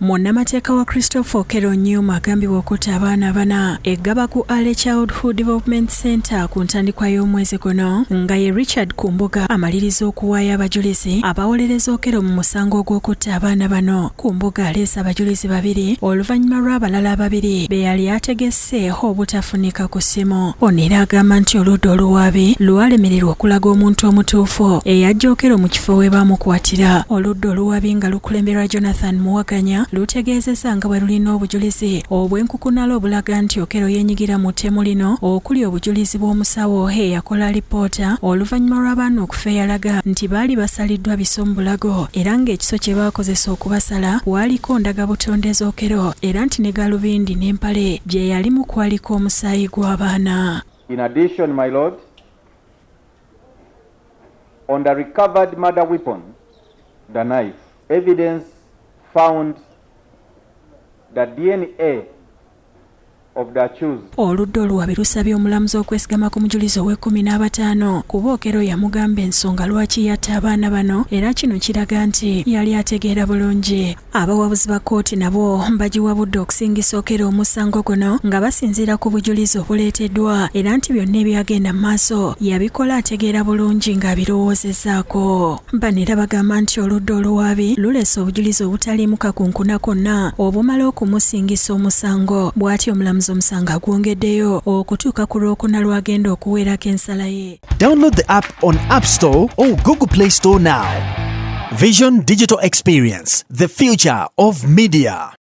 Munnamateeka wa Christopher Okello Onyum, agambibwa okutta abaana bana e Ggaba ku Early Childhood Development Center ku ntandikwa y'omwezi guno, nga ye Richard Kumbuga, amaliriza okuwaayo abajulizi abawolereza Okello mu musango ogw'okutta abaana bano. Kumbuga aleese abajulizi babiri oluvannyuma lw'abalala ababiri be yali ategese obutafunika ku ssimu. Ono era agamba nti oludda oluwaabi lwalemererwa okulaga omuntu omutuufu eyajja Okello mu kifo we baamukwatira. Oludda oluwaabi, nga lukulemberwa Jonathan Muwaganya, lutegeezezza nga bwe lulina obujulizi obw'enkukunala obulaga nti Okello yeenyigira mu ttemu lino, okuli obujulizi bw'omusawo eyakola alipoota oluvannyuma lw'abaana okufa eyalaga nti baali basaliddwa biso mu bulago, era ng'ekiso kye baakozesa okubasala waliko ndagabutonde z'Okello, era nti ne galubindi n'empale gye yalimu kwaliko omusaayi gw'abaana. In addition, my lord, on the recovered murder weapon, the knife, evidence found the DNA of the accused. Oludda oluwabi lusabye omulamuzi okwesigama ku mujulizi ow'e15, kuba Okello yamugamba ensonga lwaki yatta abaana bano, era kino kiraga nti yali ategeera bulungi. Abawabuzi ba kkooti nabo bagiwabudde okusingisa Okello omusango guno nga basinziira ku bujulizi obuleeteddwa, era nti byonna ebyagenda mu maaso yabikola ategeera bulungi ng'abirowoozezzaako. Bano era bagamba nti oludda oluwaabi luleese obujulizi obutaliimu kakunkuna konna obumala okumusingisa omusango. Bw'atyo omulamuzi omusango agwongeddeyo okutuuka ku Lwokuna lw'agenda okuweerako ensala ye. Download the app on App Store or Google Play Store now. Vision Digital Experience, the future of media.